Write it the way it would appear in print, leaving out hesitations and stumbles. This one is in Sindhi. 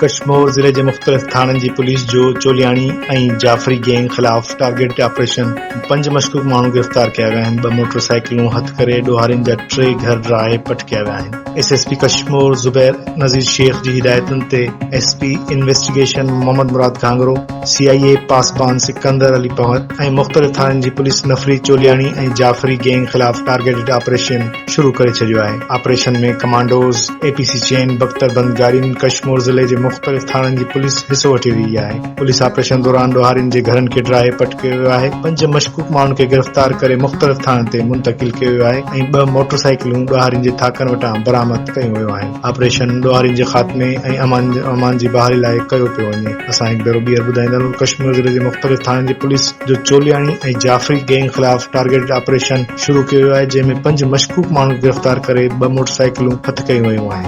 ڪشمور ضلعي جي مختلف ٿاڻن جي پوليس جو چولياڻي ۽ جعفري گينگ خلاف ٽارگيٽ آپريشن، پنج مشڪوڪ ماڻهو گرفتار ڪيا ويا آهن، ٻه موٽر سائيڪلون هٿ ڪري ڏوهارين جا ٽي گهر ڊاهي پٽ ڪيا ويا آهن. S S P Kashmore Zubair Nazir Shaikh جي هدايتن تي S P investigation Muhammad Murad Ghanghro, C I A پاسبان سڪندر علي پنهور ۽ مختلف ٿاڻن جي پوليس نفري چولياڻي ۽ جعفري گينگ خلاف ٽارگيٽڊ آپريشن شروع ڪري ڇڏيو آهي، operation ۾ commandos, A P C چين، بڪتر بند گاڏين، ڪشمور ضلعي جي مختلف ٿاڻن جي پوليس حصو وٺي رهي آهي، پوليس آپريشن دوران ڏوهارين جي گهرن کي ڊاهي پٽ ڪيو ويو آهي، پنج مشڪوڪ ماڻهن کي گرفتار ڪري مختلف ٿاڻن تي منتقل ڪيو ويو آهي ۽ ٻه موٽر سائيڪلون ڏوهارين جي ٿاڪن وٽان برآمد ڪيون ويون آهن، آپريشن ڏوهارين جي خاتمي ۽ امان امان جي بحالي لاء ڪيو پيو وڃي، اسان هڪ ڀيرو ٻيهر ٻڌائيندا هلون ڪشمور ضلعي جي مختلف ٿاڻن جي پوليس جو چولياڻي ۽ جعفري گينگ خلاف ٽارگيٽڊ آپريشن شروع ڪيو ويو آهي جنهن ۾ پنج مشڪوڪ ماڻهن کي گرفتار ڪري ٻه موٽرسائيڪلون هٿ ڪيون ويون آهن.